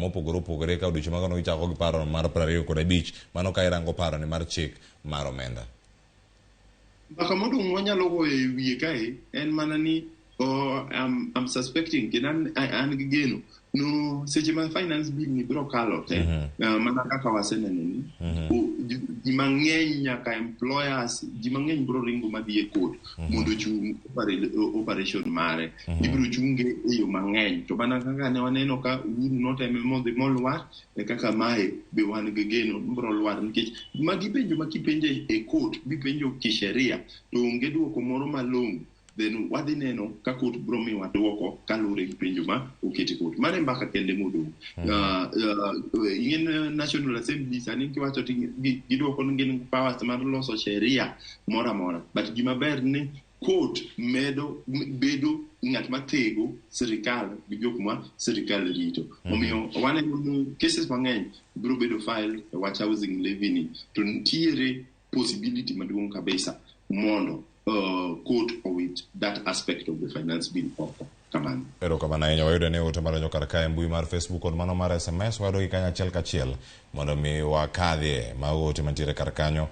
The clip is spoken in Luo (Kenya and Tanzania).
Mopogore opogore ka odiochieng' ma kawuono gichako gi paro mar 25 mano ka irango paro ni mar chik mar omenda. Mbaka modong' wanyalo goyo e wiye kae en mana ni oh, I'm suspecting kendo an gi geno no seche ma finance bill ni biro kalo te mana kaka waseneno ni ji mang'eny nyaka employers, ji mang'eny biro ringo madhi e court mondo ochung operation mare. Ibiro chunge e yo mang'eny, to mana kaka ne waneno ka Uhuru noteme modhi molwar, e kaka mae be wan gi geno ni biro lwar, nikech magi penjo ma kipenjo e court bipenjo kisheria to onge duoko moro malong'o. Then wadhi neno ka court biro miwa duoko kaluwore gi penjo ma oket e court. Mano e mbaka kende modong'. Ing'e National Assembly sani kiwacho to giduoko ni gin powers mar loso sheria moro amora, but gima ber ni court medo bedo ng'at mathego sirikal gi jok ma sirikal rito. Omiyo waneno ni cases mang'eny biro bedo file e wach housing levy ni, to nitiere possibility maduong' kabisa mondo court owit that aspect of the finance bill oko kamano. Erokamano ahinya. Wayudo ni ote madonjo kar kae, mbui mar Facebook kod mano mar SMS, wayudo gi kanyo achiel kachiel mondo mi wakadhie mago ote mantiere kar kanyo.